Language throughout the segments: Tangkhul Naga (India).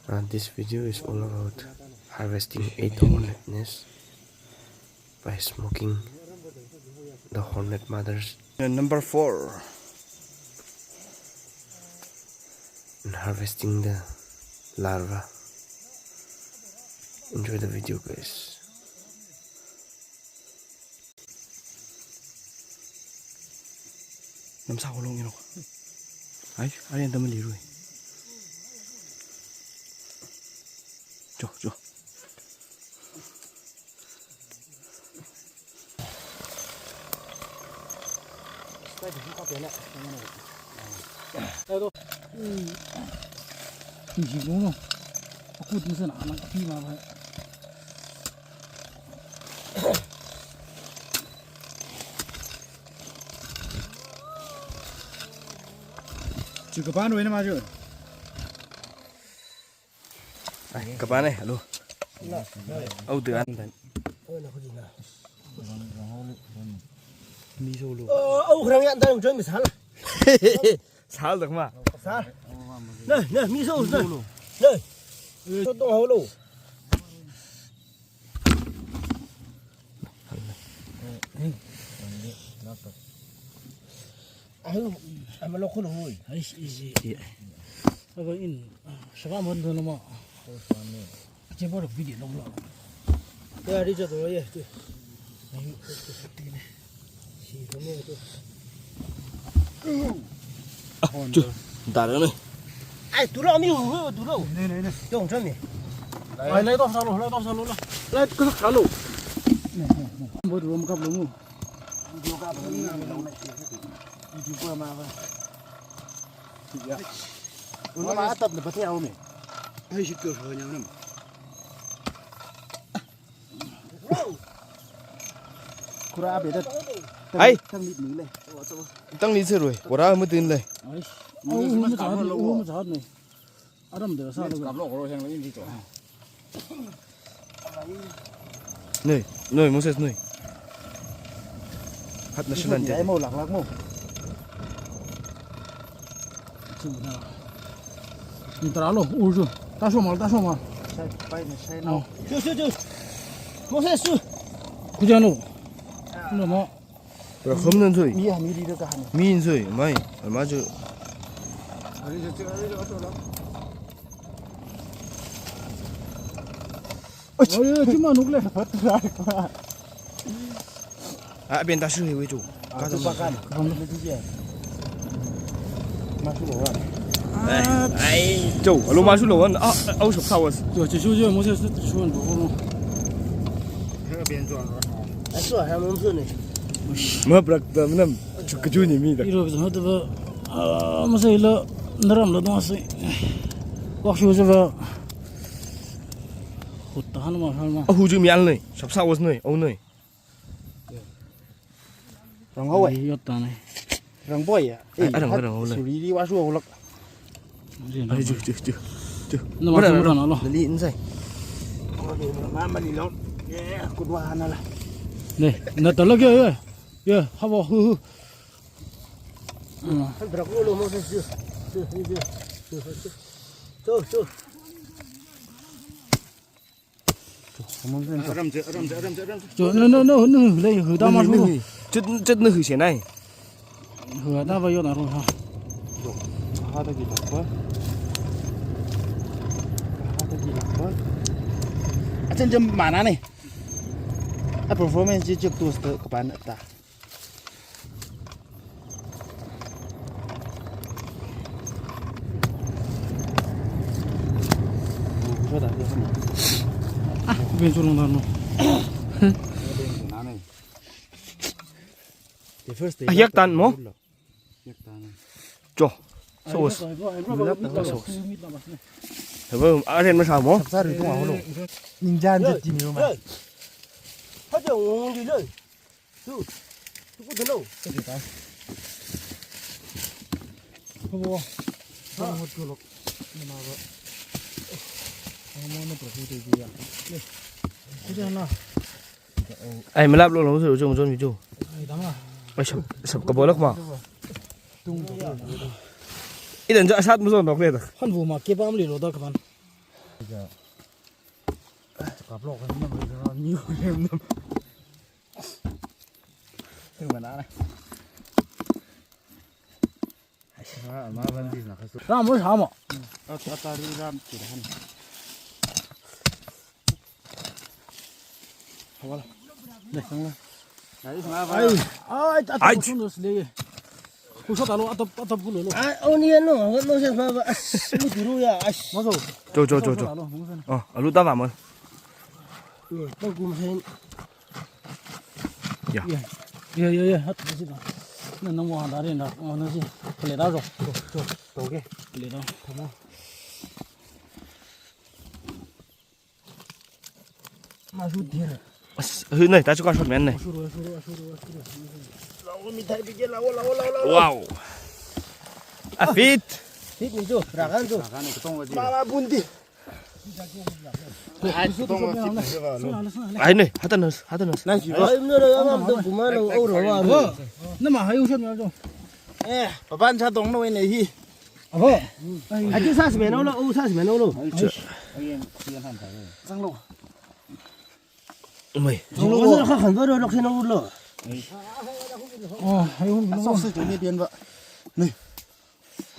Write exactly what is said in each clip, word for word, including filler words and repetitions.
Uh, this video is all about harvesting eight hornet nest by smoking the hornet mothers. And number four, and harvesting the larva. Enjoy the video, guys. Namsa holong inok. Ai, ari anda mali rui. Jo, jo. Chu kapan wena ma chu. Ai, kapan ai, alo. Au, tu an dan. Mi solo. Oh, au, kharang ya, dan join misal. Sal dak ma. Sal. Nah, nah, mi solo, nah. Nah. Solo holo. Ayo, ama lo kholo hoi. Ai, easy. Aba in, shaba mon dono ma. Che bor video lo lo. Ya, ri cha to ye, tu. Ai, tu sati ne. Si to ne to. Ah, chu, dara ne. Ai, tu lo mi hu, tu lo. Ne, ne, ne. Yong chon ne. Ai, lai to sa lo, lai to sa lo la. Lai to sa lo. Ne, ne, ne. Bo rom kap lo mu. Video kap lo mu. Video kap ma ba. Ya. Una ma atap ne pati au me. Ai, shi ko so nyam nam. Kura be dat. Ai. Tang lit ni le. Tang lit se roi. Kura mu tin le. Ai. U mu chat ni, u mu chat ni. Aram de sa le. Kap lo ko heng le in di to. Noi, noi, Moses noi. Hat na shinan de. Ai mo lak lak mo. Chu na. Ni tara lo, u chu. Ta so mal, ta so mal. Sai pai ne sai na. Chu, chu, chu. Moses chu. Ku ja no. No mo. Ra khum nan sui. Mi ha mi ri da ka han. Mi sui, mai. Alma chu. Ari chu chu ari chu to lo. Oi, chima nuk le. Ah, ben ta shu he wei chu. Ka tu pa kan. Kam le tu je. Ma shu lo wan. Ai, ai, chu, alo ma shu lo wan. Ah, au shop towers. Chu, chu shu je, mo shu shu wan bo mo. He ben chu. Ai, chu ha mo shu ne. Ma brak da nam. Chu ka chu ni mi da. Iro zo ha da ba. Ah, mo shu lo. Naram lo dong sui. Wak shu je ba. Hut ta han ma han ma. Ah, hu ju mi al nei. Shop towers nei. Au nei. Rang hau ai. Ai, yot ta nei. Rang boi ya. Ai, eh, rang, hat rang hau le. Suri ri wa su hau lak. Ai, ju, ju, ju, ju. Na ma, na ma, su rang na lo. Na li in sai. Ma ma li lo. Ye, kut wa na la. Ne, na ta lak ye, ye. Ye, ha bo, hu, hu. Han brak lo lo mo se ju. Ju, ju, ju. Ju, ju. Chu, chu. Aram che, aram che, aram che, aram che. Chu, no, no, no, no, lei, hu da ma chu. Chet, chet na hu se nai. Hu da ba yo na ro ha. Yo. Ha da ki da ba. Ha da ki da ba. Achan jam mana ne. A performance ji chuk tu sta kapan ta. Ah, ben chu long da no. Ah, yak tan mo? Cho. So. Hebo, aren ma sa mo? Sap sa ri tung a lo. Ninja jet ji mi ma. Hey. Hajong ngong di le. Tu. Tu ko dalo. Ko bo. Ko hot ko lok. Ni ma ba. Ang mo na pro tu ya. Ku ja na. Ai, malap lo lo, so, so, so, so. Ai, dang la. Ai, sap, sap ka bolak ma. Tung to. Idan ja sat mo so nok le da. Han bu ma ke bam li lo da kaman. Kaplok kan nam, ni nem nam. Sing mana na. Ai, ma, ma, ban di na kasu. Ram mo, sa mo. Ata, ata, ri ram, kira han. Hawala. Dai, sangla. Ai, ai, ai, ai, ai. Ai. Kusun dos le. Kusun talo, atap, atap kulo lo. Ai, oni ano, no se ma ba. As, mu tiru ya, as. Maso. Jo, jo, jo, jo. Talo, maso. Oh, alu ta ba mo. Ye, to kum sen. Ya. Ya, ya, ya, ya. Hat, nasi ba. Na, na mo handa ren da. Oh, nasi. Pele da zo. Jo, jo, jo, okay. Pele da. Tamam. Masu dir. As, hui, nai, ta chuka shot men nai. Asuru, asuru, asuru, asuru. Lao, mi thai bige, lao, lao, lao, lao. Wow. A fit. Fit ni jo, rakan jo. Rakan ni ketong aji. Mama bundi. Ai, ketong aji. Ai, nai, hata nas, hata nas. Nai, ai, no, no, no, no, kuma lo, oh, ro, ro. Nama hai ushot na jo. Eh, papan cha tong no ne hi. Abo. Aji sas meno lo, u sas meno lo. Changlo. Mai. Changlo, kha khan ba ro, ro, khin lo. Oh, hai hum. Sok se jong ni pian ba. Ni.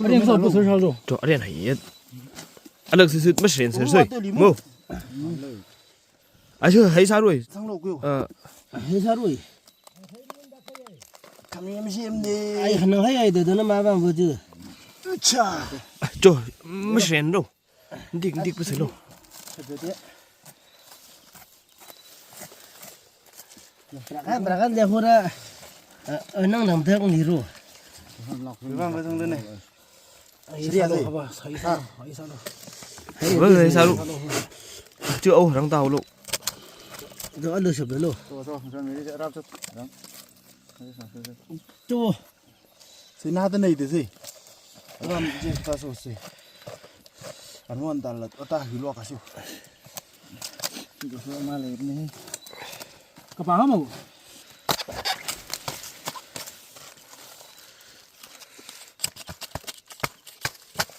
Arian sok bu sir sal jo. To, arian hai yet. Alak sisut mas ren sir soi. Mo. Ayo, hai sarui. Changlo ku. Ah. Hai sarui. Kami M C M de. Ai, hana hai ai de, dona ma bang bu ju. Cha. Jo, mas ren ro. Dik, dik, pasai lo. Berakan, berakan dia hura. Eh, eh, nang nang dak ni ro. Bang, bang, bang, bang. Ai, salo, haba, sai salo, ai, salo. Wei, sai salo. Chu, oh, rang tau lo. Do, alo, sab lo. To, to, rap, rap. Tu. Sina ta nei de si. Ram je ta so si. Anwan dal la ta hi lo ka si. Ki so ma le ni. Ka pa mo.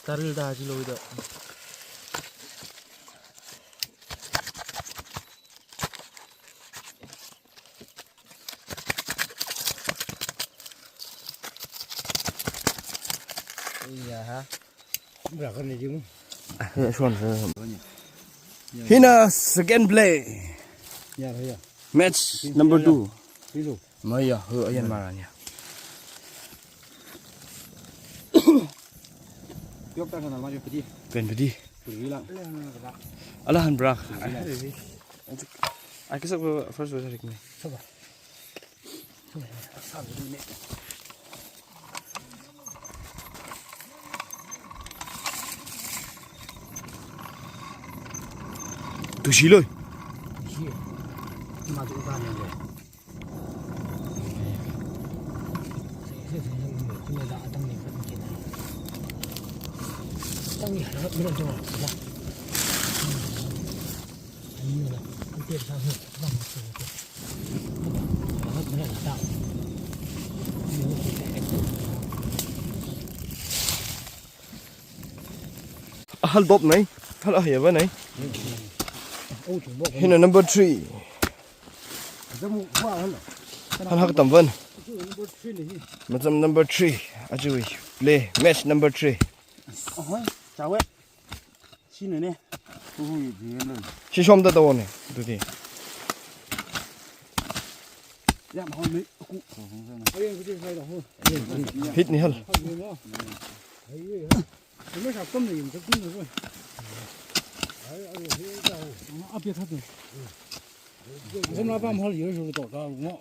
Taril da ji lo da. Iya ha. Berakan ni jing. Ah, ya, suan, suan. Hina second play. Ya, ya. Match number two. Maya, hu ayan maranya. Yok ta sana maju pedi. Pen pedi. Pedi lang. Ala han brak. Ai, kisa ko first verse rik ni. Saba. Tu shi loi. Shi. Ma tu ka ne le. Ahal dop nai, hal ahia ba nai. Hina number three. Hal hak tam ban. Macham number three. Ajui play match number three. Ahoi, chawe. Sino ne. Hui, di lo. Shi shom da da ne. Tu di. Ya, ma hoi me. Ku. Hit ni hal. Ai, ai, ai. Kami sa kam ni yung sa kun ni. Ai, ai, ai, ai. Apia khat ni. Zam la pam hal yo so to ta ngo.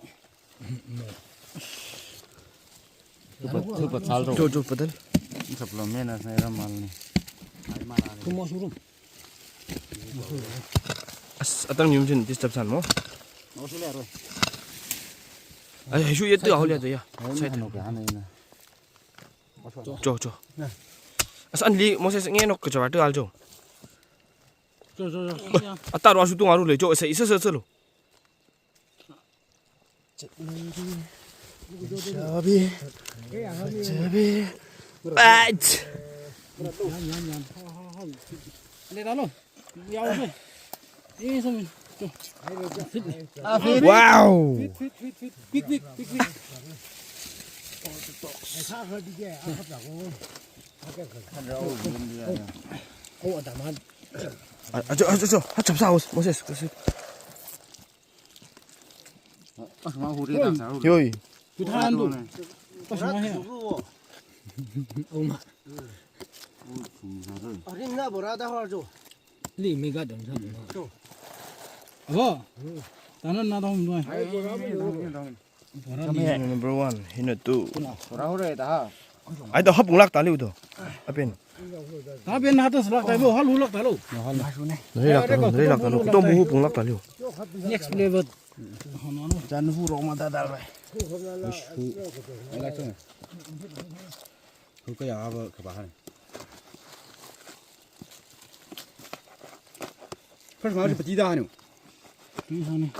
Thupa, thupa chal ro. Jo, jo, padal. Sap lo mena sa ra mal ni. Kumo surum. As, atang nyum jin disturb san mo. Mo sule ro. Ai, ai, shu yet tu ahol ya tu ya. Ai, sai ni tu. Ano ka ano ina. Jo, jo. As an li Moses nge nok ka jawar tu al jo. Jo, jo, jo. Atar wa su tung aru le jo, isa, isa, isa, isa lo. Shabi. Shabi. Right. Yan, yan, yan. Ha, ha, ha. Ale, dalo. Wow! Acho, acho, acho, acho, Moses. Yoi. Aring na bora da har jo. Li mi ga dam sa. Abo. Tana na dam doi. Bora ni. Number one, hina two. Bora ho re da ha. Ai to hapung lak ta liu to. Apen. Apen na to lak ta lo, hal lak ta lo. Nari lak ta lo, nari lak ta lo. Kutom bu hapung lak ta liu. Next level. Jan hu roma da dal bai. Hu. Ai lak chung. Hu kaya aba kaba han. First ma pati da hanu.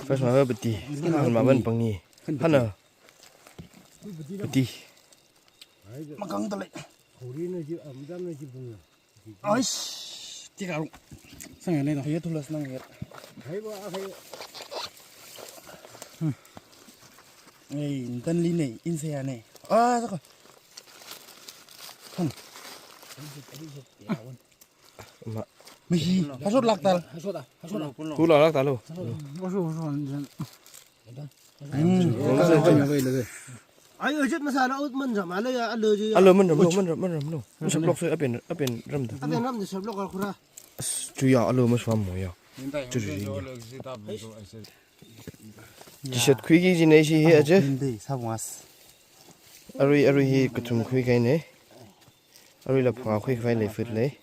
First ma pati. Second ma ban pangi. Hana. Pati. Makang talai. Aish, tika rung. Sang ya le da. Ye tulas nang ye. Ei, intan li ne, inse ya ne. Ah, saka. Han. Ma. Mihi, hasot lak tal. Hasot da, hasot da. Hu lak lak tal lo. Hasot, hasot. Hmm. Ai, ajit masala ut man jam, ala ya, ala ji ya. Alo man ram lo, man ram, man ram lo. Masap lok so, apen, apen ram da. Apen ram da sap lok al khura. As, chu ya, alo maswam mo ya. Chu ri ya. T-shirt khui ki ji ne shi hi aje. Hindi, sabwas. Arui, arui hi kathum khui kai ne. Arui la phanga khui kai le fit le.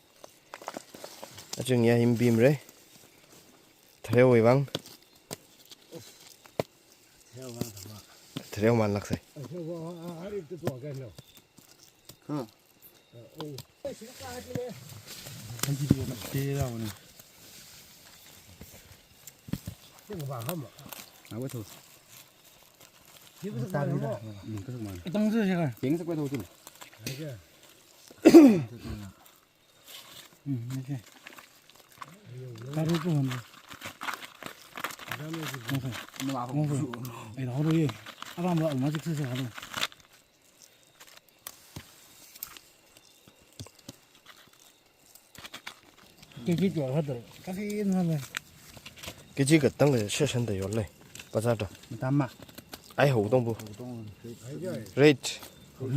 Achung ya him bim re. Thareo wei bang. Thareo man lak sai. Tang se shika. Peng se kwai tau chun. Hmm, okay. Taru ko han. Okay. Okay. Ai, taru ye. Abang ba magic se se halo. K G kya hadar? Kasi na le. K G katang le shashan da yole. Bazar da. Tama. Ai hau tong bu. Rate.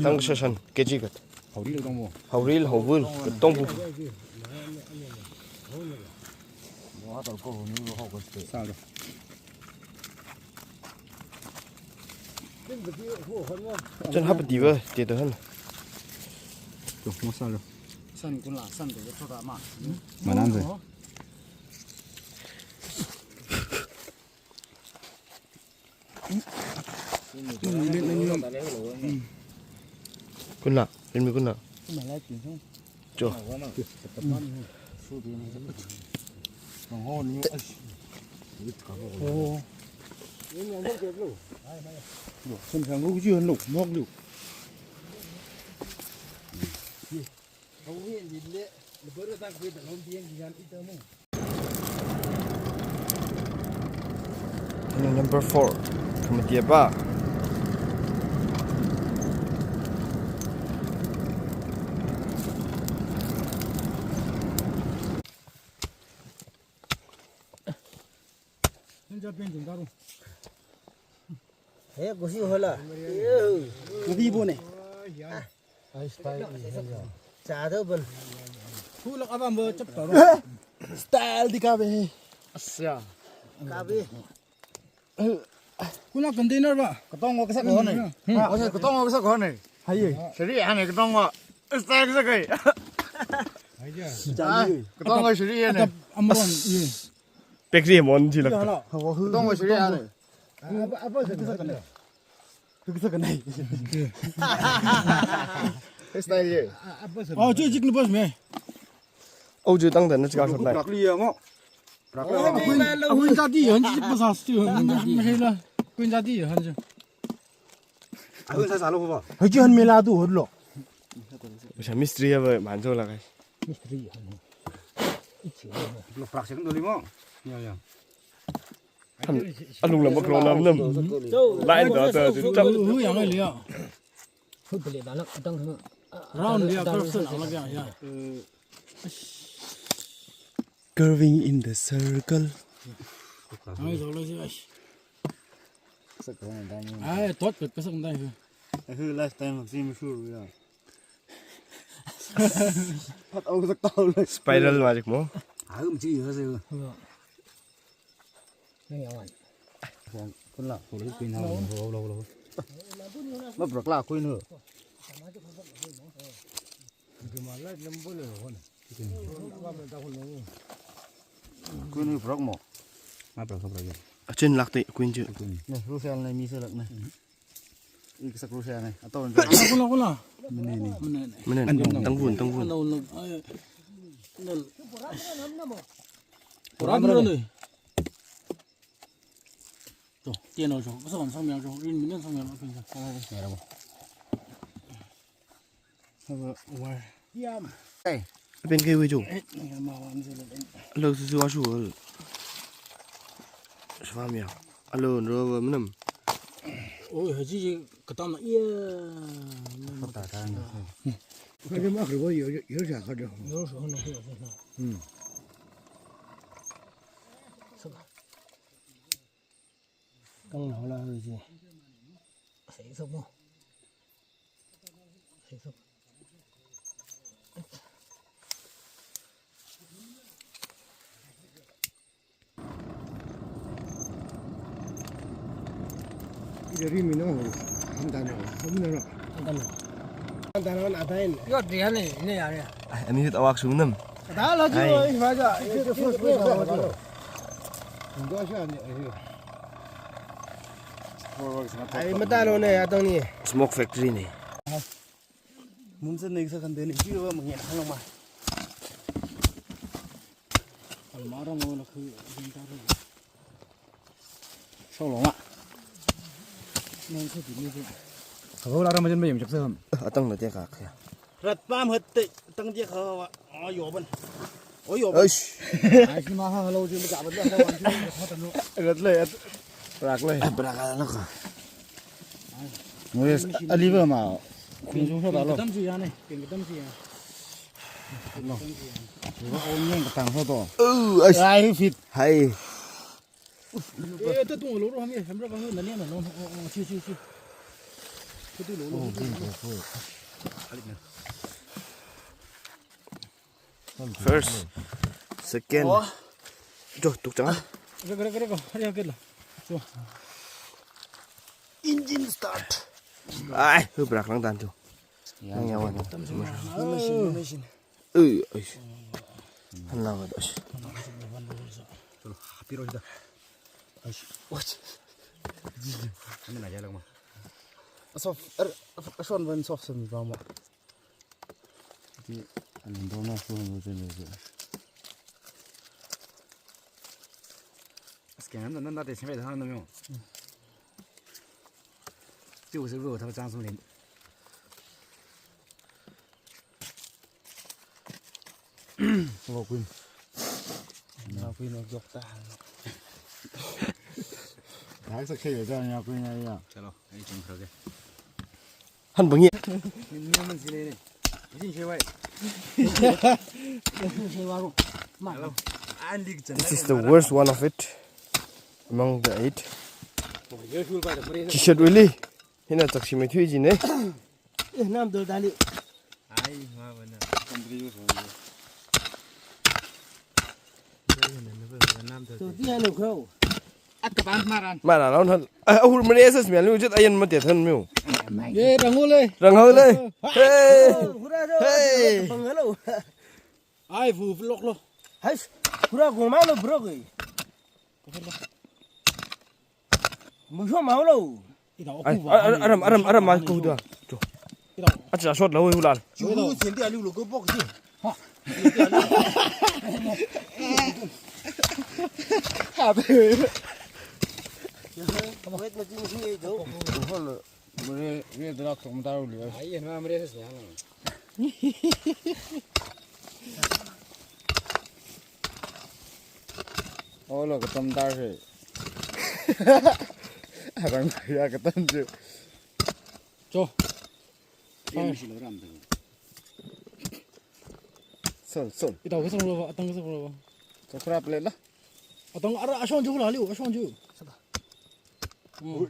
Tang shashan K G kat. Haoril tong bu. Haoril, haovul, katong bu. Sa lo. Chen hapati ba, te to han. To, mo sa lo. San kun la, san de to da ma. Manan de. Kunla, rin mi kunla. Cho. Number four, khamatiya ba. He, kusi hola. Yo. Kusi bone. Chado bal. Hu lak abang bo chap taro. Style di kabe. Asya. Kabe. Kuna container ba. Katong ko kasa ko ne. Hmm. Ko kasa katong ko kasa ko ne. Hai. Seri ane katong ko. Style kasa kai. Katong ko seri ane. Amron. Pekri mon ji lak. Katong ko seri ane. Apa apa kasa ko ne. Kisa kanai. Style ye. Oh, chu jik ni boss me. Oh, chu tang dan na chika shot lai. Rakli ya ngo. Rakli. Queen, Queen jadi han ji boss as chu. Mahela. Queen jadi han ji. Aku sa salo ba. Haji han mela tu holo. Bisa mistri ya ba manjo la kai. Mistri han. Lo prak second doli mo. Ya, ya. Alung lam bak lo lam nam. Line da da. Hu yang le ya. Hu bele da la dang. Round ya, curve sa la ya, ya. Curving in the circle. Ang zo lo si, ai. Ai, tot pet kasak dai. Last time si mi sure ya. Pat au kasak tau le. Spiral magic mo. Ai, um chi ya se. Nang yang wan. Kun la, kun la, kun la, kun la. Ma brak la kun la. Kun brak mo. Ma brak, brak. Achin lak te kun ji. Ne, Rusian ne, mi se lak ne. Ikasak Rusian ne. Atau. Kun la, kun la. Mene ne. Mene ne. Mene. Tangvun, tangvun. Nal, nal. Ai, nal. Pura mura ne. To, tiyan lo jo, kasā kan sangmyang jo, rin minen sangmyang lo, pin sa. Ai, ai, ai, ai. Hava, wire. Yam. Hey. Pin kei wei jo. Eh, ya ma wan se le. Lo su su wa su. Sangmyang. Alo, ro, wa, manam. Oh, haji ji, katam na, iya. Kata ta na. Kata ma kri wo yo, yo, yo, sa kata. Yo, so na, yo, so na. Hmm. So. Kang hao la hui ji. Sei sok mo. Sei sok. Ida ri mi no ho. Handa no. Handa no. Handa no. Handa no na dai. Yo, dia ni, ni ya, ya. Ai, ani hit awak sum nam. Kada lo ju, ai. Ai, ma ja. Ai, first, first, first. Ai, mata lo ne, atang ni. Smoke factory ni. Mun sen ne sa kan de ni, ji wa mangin hang ma. Almara mo la khu, jin ta ro. Solo nga. Nang khu di ni. Ka ho la ra ma jen ba yam jak sa ham. Atang na te ka kha. Rat pam hat te, tang dia kha wa. Oh, yo ban. Oh, yo ban. Aish. Aish, ma ha, hello, jin ba ban da, hello, jin ba ha, tanu. Rat le, rat. Brak le. Brak le ka. Wes, ali ba ma. Kun su sa da lo. Tam su ya ne. Kin tam su ya. Lo. Wa o nyeng ka tang so to. Oh, aish. Ai, fit. Hai. Eh, ta tung lo ro ham ye, ham ra ka na lian na lo. Oh, oh, chi, chi, chi. Ta tung lo ro. Oh, bin ko ko. First, second. Oh. Jo, tuk chang. Rek, rek, rek, rek, rek la. Jo. Engine start. Ai, hu brak lang dan jo. Ya, nang ya wan. Machine, machine. Ui, ui. Han la wan, ui. Chalo, happy road da. Ui. What? Ani na ya lang ma. Soft, er, ashon ban soft sem ba ma. Di, ani dona so no je ne je. Scan na na de sem da na mo. Ji wu se wu ta chang sum lin. Ngo kuin. Ngo kuin, ngo jok ta. Hai sa khe ya, ngo kuin ya ya. Chalo, ai chung khra ke. Han bangi. Min min man si le ne. Jin che wai. Jin che wa ro. Ma. Hello. An lik chan. This is the worst one of it among the eight. T-shirt really. Hina chak si me thui ji ne. Eh, nam dol dali. Ai, ma bana. Country use ho. Nam dol. To dia lo kho. Ak ban maran. Maran on hal. Ah, ahur mene S S mi alu jet ayan mate than miu. Ye, rang ho le. Rang ho le. Hey. Hura ro. Hey. Bang halo. Ai, fu lok lo. Hai. Hura go ma lo bro goi. Musho mau lo. Ai, aram, aram, aram, mai kuda. Jo. Acha shot la, hui hulal. Ju, senti ali lo ko bok ji. Ha. Ha be. Wet na jing hi jo. Hol. Mure, mure drak tok mata uli. Ai, na mure ses ya. Olo, katam tar se. Arang ya katam ju. Cho. Fire. Sol, sol. Ita kasang lo ba, atang kasang lo ba. Kakra plate la. Atang ara ashon ju la liu, ashon ju. Saka. Hmm.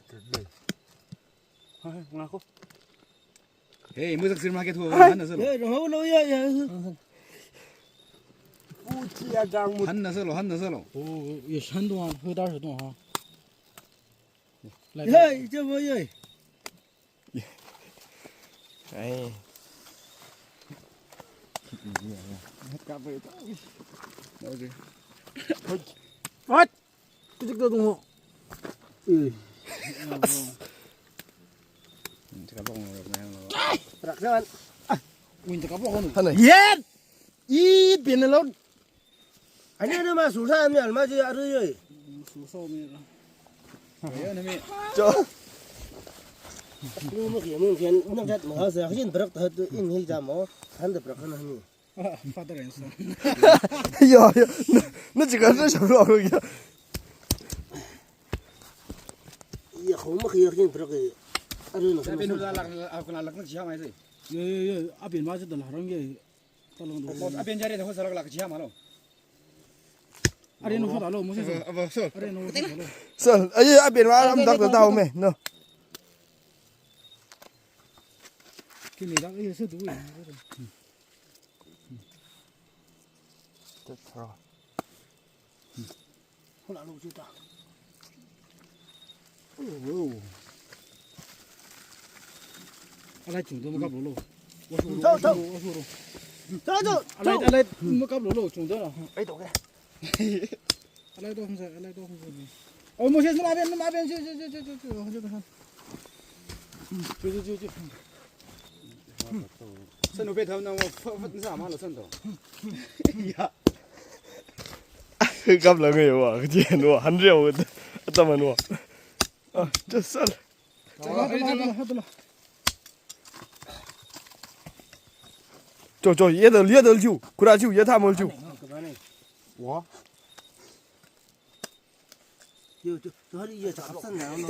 Hai, ngako. Hey, musak sir market ho, han na salo. Hey, ho lo ya ya. Uchi ya jang mu. Han na salo, han na salo. Oh, ye shan do han, ho dar do ha. Hey, je bo ye. Ai. What? What? Kuchik to tung ho. Eh. Chika bong lo, lo. Raksan. Win chika bong ho. Hana. Yet. I pin lo. Ani ani ma susa mi alma ji aru yoi. Susa mi la. Yo na mi. Cho. Ni mo ki mo ki na jat ma sa hin brak ta tu in hi ja mo. Han da brak na mi. Father and son. Yo yo. Na, na chika sa sa lo ya. Ya ho ma ki hin brak. Aru na. Sa pin la la la la na ji ha mai si. Yo yo yo. Apin ma ji da la rang ye. Aben jare ho salak lak jia malo. Are no hot alo, Moses. Aba, aba, sol. Are no hot alo. Sol, aye, aben wa am dak tao me, no. Kini dak aye se du. Hula lo juta. Oh. Alai chungda makap lo lo. Wasu ro, wasu ro, wasu ro. Alai, alai makap lo lo, chungda lo. Ai, to ke. Alai to, alai to. Oh, Moses, ma ben, ma ben, je, je. Sanu pe tham na wa fa fa sa ma lo san to. Ya. Kap la ngai wa, ka jen wa, han reo wa, ta man wa. Ah, just sal. Cho, cho, ye dal, ye dal ju, kura ju, ye tha mol ju. Wa. Yo, yo, yo, hari yo, cakap sana, no.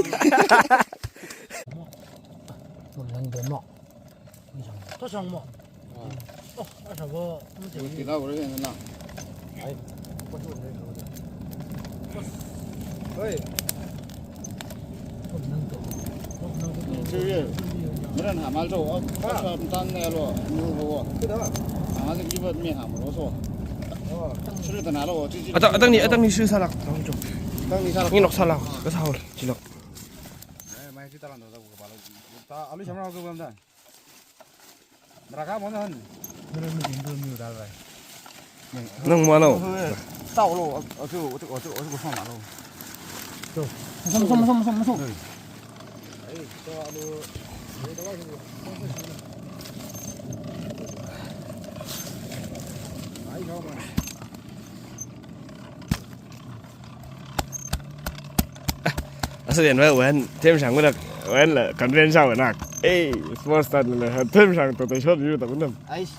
Mo, nang demo. To sang mo. Oh, asa bo. Kita boleh na. Ai. Hoi. Maran hamal to, a, a, tan ne lo, nu bo. Kita. Hamal to kibat me hamal so. Sure ta na lo, chi, chi. Atang, atang ni, atang ni shu salak. Atang ni salak. Ni nok salak, ka sahol, chilok. Eh, mai si talan do, ta, alu shamra ko bam dan. Meraka mo na han. Nang ma lo. Tao lo, achu, achu, achu, achu, achu, achu, achu. Masuk, masuk, masuk, masuk, masuk. Asa yan wa wan, tem shang wa wan la, conference wa nak. Eh, sports start la, tem shang to te shot yu ta kunam. Ais.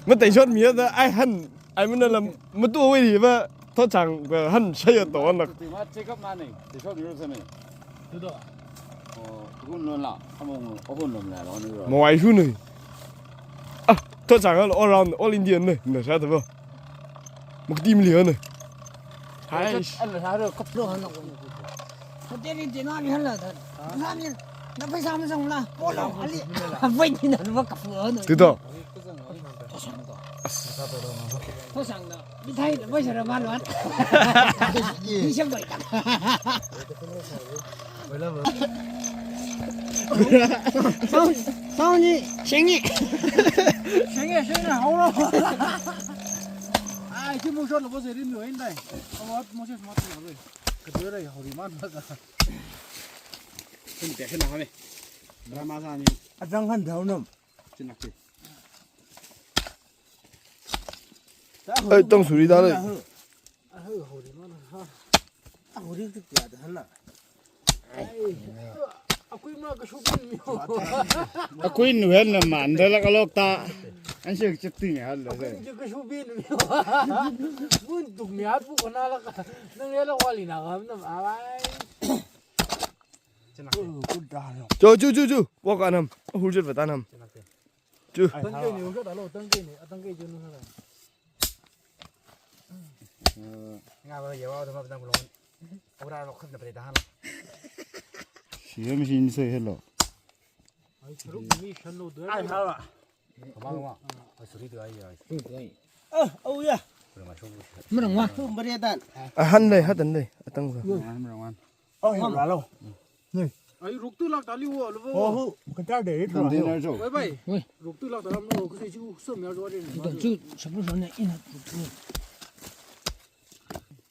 Ma te shot mi ya ta, ai han, ai mun la, ma tu wei ba, to chang, han shaya to nak. Te ma check up ma ne, te shot yu sa ne. Tu do. Oh, kun lo la, among, oh, kun lo la, lo ni lo. Mo ai shu ne. Ah, to chang all around, all Indian ne, na sa ta ba. Mukti mili ne. Hai. Ala sa ro kap lo han ko. Hotel ni dina mi han la ta. Na mi, na paisa ma sang la. Ko lo ali. Vai ni na ba kap lo ne. Tu do. To sang do. Mithai na paisa ra ma lo. Ni sham doi ta. Sound, sound ni, shenge. Shenge, shenge, hao lo. Ai, chi mo shot lo bo se rin lo in dai. Awa, mo shot mat lo. Ka doi ra ya hori man ba sa. Sin te sin ha me. Drama sa ni. Ajang han dao nam. Chin nak chi. Ai, tang suri da le. Ahau, hori mana, ha. Hori tu tiada hana. Ai. Akui ma kashubin miyo. Akui nuhen na man da la kalok ta. An shek chip ting ya la. Akui ma kashubin miyo. Mun tuk mi at bu kana la ka. Nang ya la wali na kam nam alai. Chu chu chu chu. Wa ka nam. Hul chut ba ta nam. Chu. Tang kei ni, usha dalo, tang kei ni, atang kei chu nu sa. Nga ba yawa da ma tang long. Ura lo khap na pre da lo. Siam sin se hello. Ai, saruk mi shan lo doi. Ai, ha ba. Kama kama. Ai, suri tu ai ai. Suri tu ai. Ah, oh ya. Kure ma shong. Merang wa. Tu meriatan. Ahan dai, hatan dai, atang sa. Merang wa. Oh, ya, lalo. Ni. Ai, ruk tu lak tali wo, lo. Oh, hu, kata de, itu. Container jo. Bye bye. Woi. Ruk tu lak talam lo, kasi chu, so mi jo de. Itu chu, sabu so ne, ina ruk tu.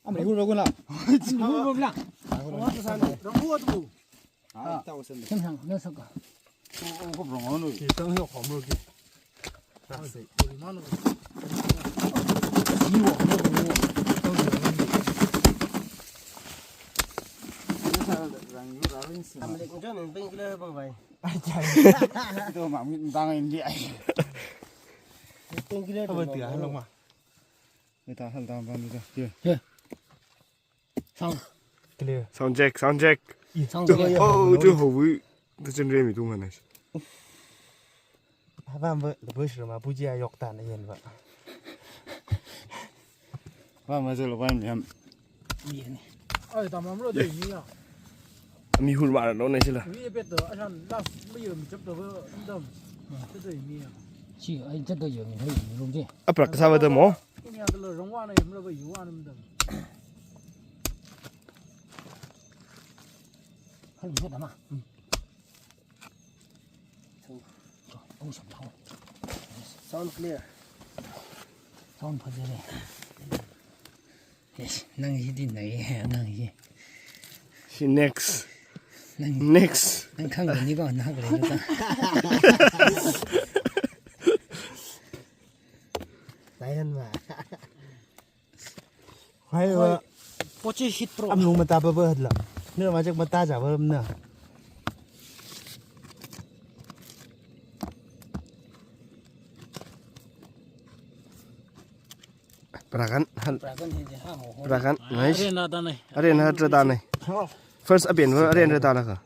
Am ruk ruk la. Ruk ruk la. Ruk ruk tu. Ah, tahu sen. Sen sang, na saka. Oh, oh, kau berang anu. Kita ni kau mau lagi. Sound clear. Sound check, sound check. Sound clear. Oh, tu hou. Tu chen re mi tu mana. Haba ba, the bush rama puji a yok tan yen ba. Ba ma zelo ba mi ham. Ai, tamam lo de ni ya. Mi hul ma lo ne sila. Mi pet to, asan last mi yo mi chap to ba dam. Te de ni ya. Chi, ai, te de yo mi hoi mi lung je. Aprak sa ba de mo. Ini ada lo rong wa na yam lo ba yu wa nam dam. Hal mi dam ma. Sound clear. Sound phajere. Yes, nang hi din nai, nang hi. Si next. Nang, next. Nang khang ni ko na ka le ta. Layan ma. Hai wa. Pochi hit pro. Am lung mata ba ba la. Ni ma jak mata ja ba na. Prakan hal. Prakan hi ha ho ho. Prakan, nice. Are na da nai. Are na da da nai. First aben wa are na da la ka.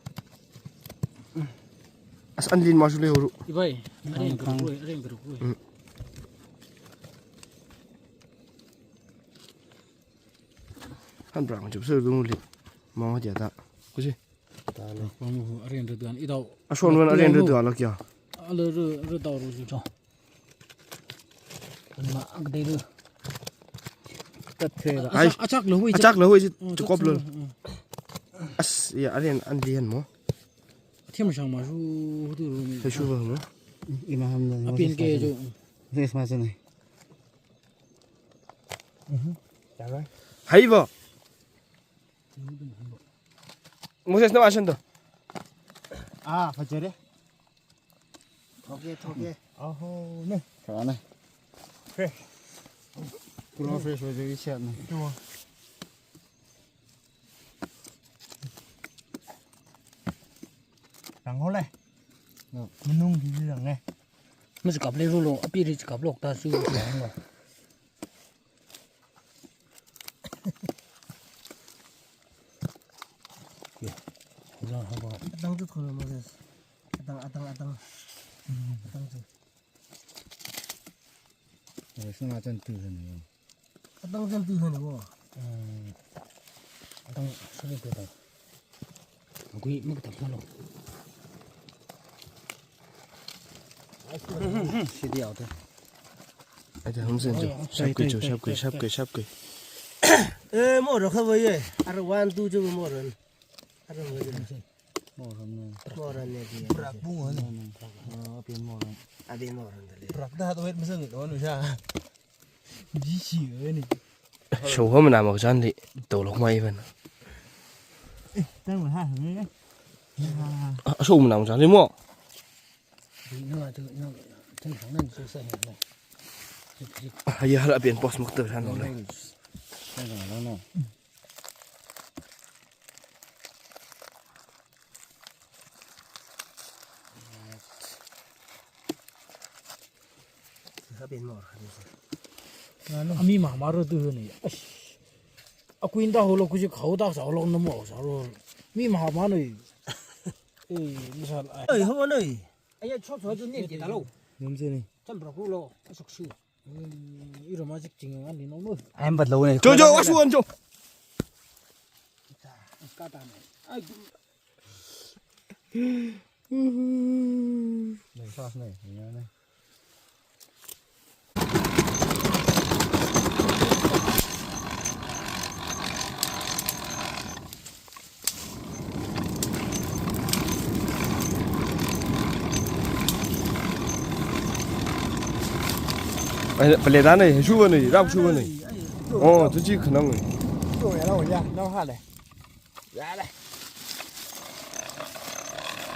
As an lin ma shu le ho ru. Ibai. Are ka ru, are ka ru. Han brang chup sir dung li. Mong ha dia ta. Kusi. Ta le. Mong hu arian ru duan idau. A shon wan arian ru duan la kya. A le ru ru dau ru ju cho. Ma ang dei ru. Tat the la. Ai. Achak lo hui. Achak lo hui chu kop lo. As ya arian an dian mo. Thiam shang ma shu tu ru mi. Shu ba mo. Ima ham na. Apin ke ju. Yes ma sene. Hai bo. Moses na asan to. Ah, phajere. Thoke, thoke. Aho, ne. Kara ne. Fresh. Pura fresh wa jeri siya ne. Rang ho le. Menung di rang ne. Masi kap le ru lo, api ri kap lok ta su rang lo. Yo, hojang haba. Atang tu thona Moses. Atang, atang, atang. Atang tu. Moses na chan tu thona yo. Atang chan tu thona yo. Atang sali tu ta. Gui mak ta polo. Sidi auto. Aja hum sen jo. Shap kui jo, shap kui, shap kui, shap kui. Eh, mo ro kha ye. Ar one two jo mo ro. Ar mo ro. Mo ro ne. Mo ro ne di. Brak bu ne. Ah, pin mo ro. Abi mo ro dale. Brak da to wet masang lo nu sha. Ji shi ne. Shou ho mana mak jan li. To lok mai ban. Eh, tang ha ne. Ah, shou mana mak jan li mo. Haya hala pian pos mukta san lo le. Ten more. Ami mama ro tu ni. Ash. Aku inda holo kuji khau dak sa holo namo sa ro. Mi mama no. Eh, misal ai. Ai, ho no. Aya chop chop tu ni kita lo. Num se ni. Cham bro ku lo. Asuk su. Iro ma jik jing ani no no. Ai, em bat lo ne. Jo, jo, asu an jo. Kata ne. Ai. Nei, fast nei, nei, nei. Ai, pale da nei, shuwa nei, rap shuwa nei. Oh, tu chi khanang nei. Shuwa ya, la ya, nao ha le. Yale.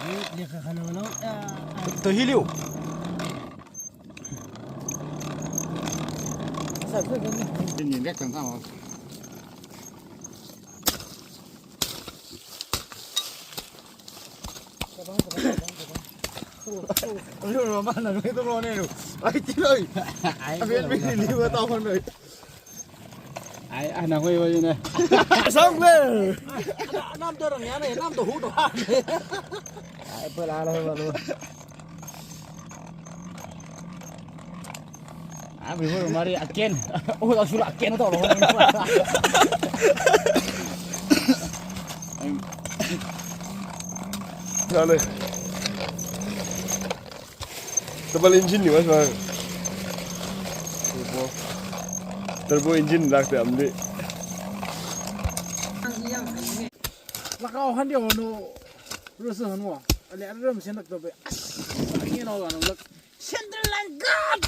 Ni lekha khanang nao. To hi liu. Sa sa sa. Ni ni lek kan sa. Ayo, mana ngai to lo ne lo. Ai, ti lo. Ai, ben ben ni wa ta hon lo. Ai, ana hoi wa ne. Sang le. Nam to rang ya ne, nam to hu to. Ai, pala lo lo. Ah, before mari again. Oh, langsung again to lo. Chale. Double engine ni mas mang. Turbo. Turbo engine lak te amdi. Lakau han dia no. Rusa han wa. Ale aram sen dak to be. As. Ni no ga no lak. Central line God!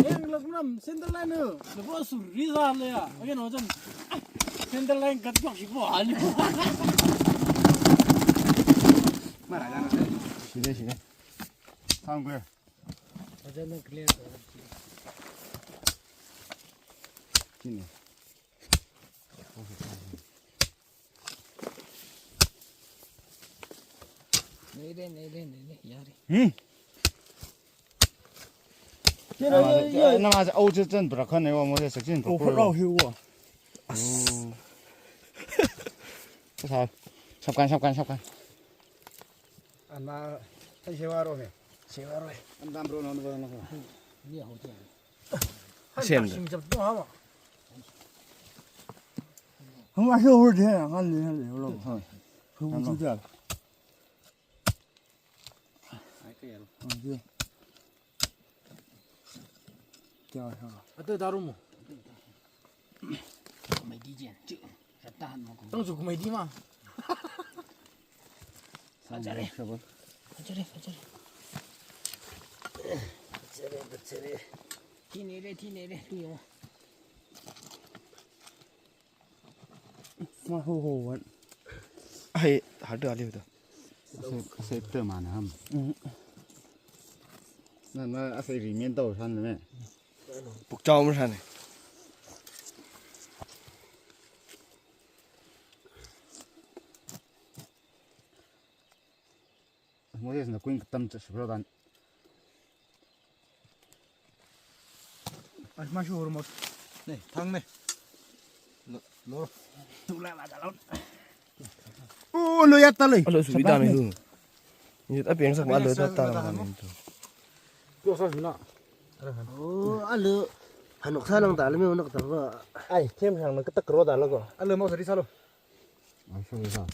Yang lok nam Central line no. Lepo suri sa le ya. Again, wajan. Central line God lok si po ali. Mara jana. Sini, sini. Sound clear. Wajan clear. Sini. Nei de, nei de, nei de, yari. Hmm. Nama, nama au je chen bra khan ne wa mo je section ko. Ko rao hi wa. As. Sa. Shapkan, shapkan, shapkan. Ana, ai sewa ro ne. Sewa ro. An dam ro no no no. Ni hau je. Sen. Sim jap to hawa. Hum aso hur de, ngan le, ngan le, lo. Ha. Hum tu ja. Ai, kaya lo. Hum tu. Kya ha? Ate daru mo. Kumai di jen, chu. Rata han mo. Tang chu kumai di ma. Fajare. Fajare, fajare. Fajare, fajare. Thinei re, thinei re, tu yo. Ma ho ho wan. Ai, hadu ali to. Ase, ase te mana ham. Mm. Na, na, ase remain to san ne. Pukchao mo san ne. Moses na kuin katam cha shibra dan. Ai, ma shu hur mos. Nei, thang nei. Lo, lo. Tu la la la lo. Oh, lo ya ta lei. Alo, su ita mi hu. Ni ta peng sak ma lo ta ta la ni tu. Kyo sa suna. Oh, alo. Hanok sa nang ta le me hanok ta ba. Ai, them sang na katak ro ta lo ko. Alo, mo sa ri sa lo. Ai, sorry sa.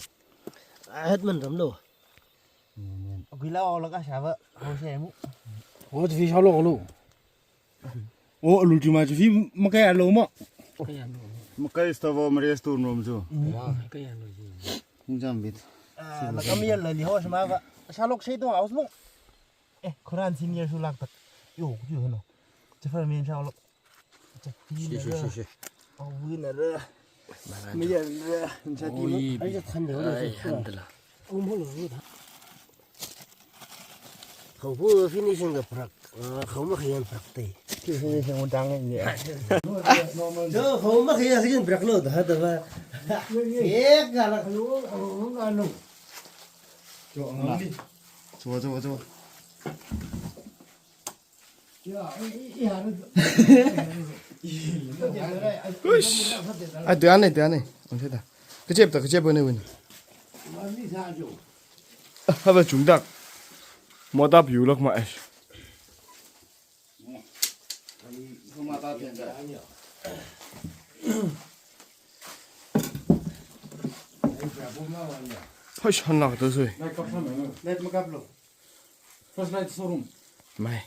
Ai, het man ram lo. Guila o laga shaba, ho se mu. Ho tu fi shalo lo. O lu ti ma tu fi makai alo ma. Makai sta vo mare stu nom ju. Kaya no ji. Hung jam bit. Ah, laga mi la li ho shima ba. Shalok sei to aus mo. Eh, Quran senior su lak tak. Yo, ku ju no. Jafar min shalok. Shi, shi, shi, shi. Awui nara. Mayan ra. Nsa ti ma. Ai, ja than de. Ai, han de la. Um, ho lo da. Khao pu finishing ka prak. Ah, khao ma khayan prak te. Ki finishing un dang ni. Jo, khao ma khayan khayan prak lo da da ba. Ye ka la lo, lo, lo. Jo, ang li. Jo, jo, jo. Uish. Ai, tuane, tuane. Ang seta. Kachepta, kachepta ne win. Haba chungdak. Motap yulak ma, eish. Hoish, hanlak to sui. Light makaplo. First light showroom. Mai.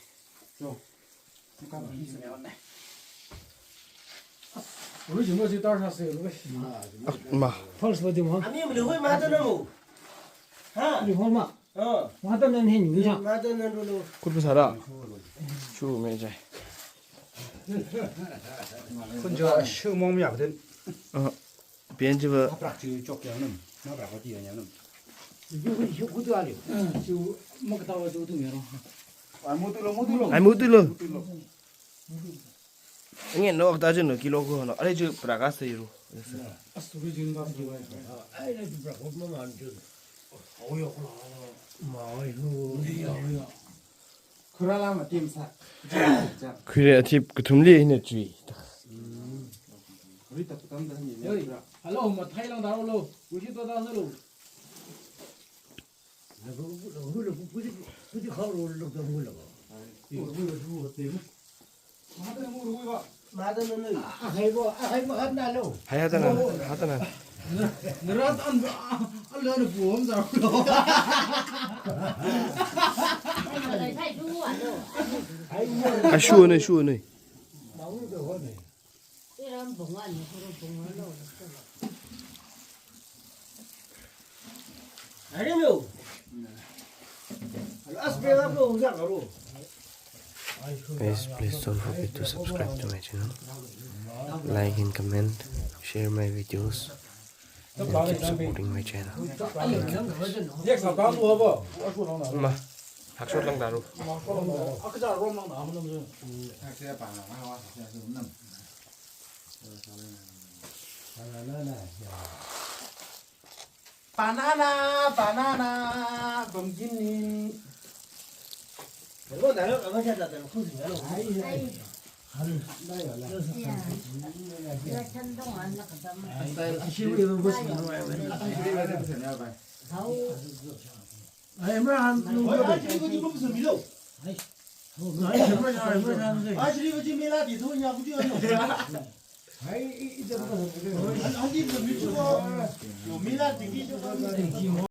Original si tar sa se lo. Ma. First body mo. Ami mli hui mata na mo. Ha? Mli hui ma. Oh. Mata nan hin ni ja. Mata nan lo. Kut pasara. Shu me jai. Kun jo shu mong ya den. Ah. Pian jiva. Aprak chi chok yang nam. Na prak ti yang nam. Yu yu kutu ali. Chu makatawa chu tu mero. Ai mutu lo, mutu lo. Ai mutu lo. Mutu lo. Ngen no ta jin no kilo ko no. Are ju prakas te ru. Asturi jin ba su. Ai na ju prakas ma man ju. Au yo ko la. Ma ai hu. Ni ya ya. Khura la ma tim sa. Khuire athip kathumli hina chui. Khuri ta kutam da ni. Oi, hello, ma thai lang da lo. Uji to da lo. Hai hata na, hata na. Nara tan a lana buam sa lo. Ashu ne, shu ne. Guys, please don't forget to subscribe to my channel. Like and comment, share my videos, and keep supporting my channel. Thank you, guys. Ma, hakshot lang daru. Banana, banana, pumpkin ni.